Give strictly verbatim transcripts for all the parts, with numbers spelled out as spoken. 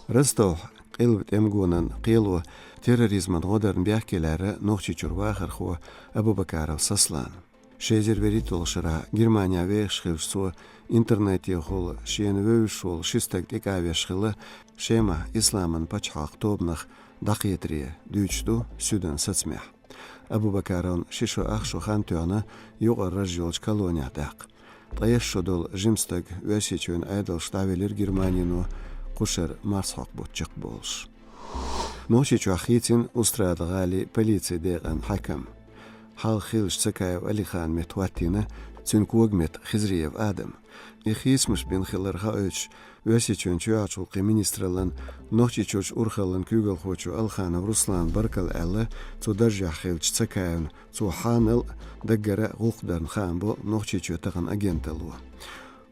Ростовхь Къилба тӀемгонан кхело терроризман гӀо дарна бехке лаьрра Нохчийчуьра вахархо Абубакаров Сослан. Ши эзар вуьрхӀитталгӀачу шарахь Германе вехаш хилча, цо интернетехула шена вевзаш волу ши стаг тӀекӀавеш хилла Шемахь Исламан пачхьалкх тобанах дӀакхетаре, дуьйцуш ду суьдан сацамехь. Абубакаровна ши шо ах шо хан тоьхна юкъара раж йолчу колонехь даккха. Ткъа исс шо долу жима стаг Оьрсийчоьнан Ӏедалша дӀавелира Германено, кхушара марсхьокху бутт чекхболуш. Нохчийчохь хийцина Устрада-гӀалин полицин декъан хьаькам. Хьалха хиллачу Цакаев Алихана метта хӀоттийна цуьнан когаметта Хизриев Адам. И хийцамаш бина хилар хаийтуш, Оьрсийчоьнан чоьхьарчу гӀуллакхийн министраллан Нохчийчуьрчу урхаллан куьйгалхочо Алханов Руслана баркалла аьлла, цу даржехь хиллачу Цакаевна, цо хьанал а, даггара а гӀуллакх дарна хаам бо Нохчийчоь тахана агенталло.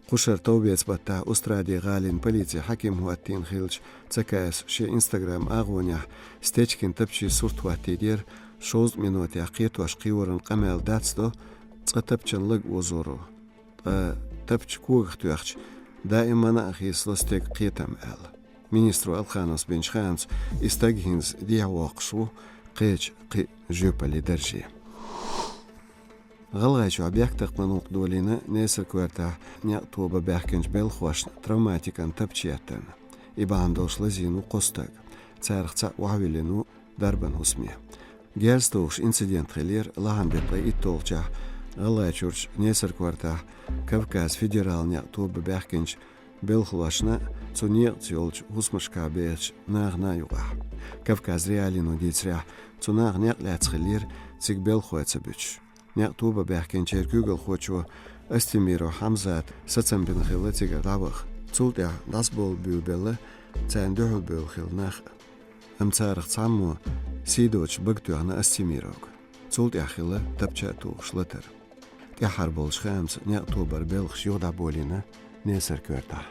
Кхушара товбеца баттахь Устраде-гӀалин полицин хьаькам хӀоттийна хиллачу Цакаевс шен Instagram агӀонехь Стечкин Тапчийн сурт хӀоттийна дара, шовзткъа минотехь кхетош-кхиоран къамел дацдо цкъа Тапчан лаг озоро. Ткъа Тапча когах тоьхча, даимана а хийцало стеган кхетам аьлла. Министро Алхановс бинчу хаамца, и стаг хӀинца дехьавоккхуш ву кхечу кхин жоьпаллин дарже. ГӀалгӀайчохь бехктакхаман гӀуллакх долийна Несар-Коьртахь некъ тоба баьхкинчу белхалошна травматикан тапча еттарна. И бахьана долуш лазийна ву кхо стаг. Царах цхьаъ охьавиллина ву дарбан хӀусаме. Герз тухуш инцидент хиллера лахьан беттан ткъе итталгӀачохь ГӀалгӀайчуьрчу Несар-Коьртахь Кавказ федералан некъ тоба баьхкинчу белхалошна, цу некъаца йолчу хӀусамашкахь бехачу нахана юкъахь. Кавказ.Реалино дийцарехь, цу наха некъ лаьцна хиллера цига белхалой ца буьтуш. Некъ тоба баьхкинчеран куьйгалхочо Астемиров Хьамзата сацам бина хилла цигара дӀаваха. Цул тӀаьхьа дӀасабовла буьйлабелла царна дуьхьалбевлла хилла нах а. Амма царах цхьаммо сий доцуш бага тоьхна Астемировга. Цул тӀаьхьа хилла тапча а тухуш латар. ТӀаьххьара болчу хаамца некъ тобаран белхаш юха дӀаболийна Несар-Коьртахь.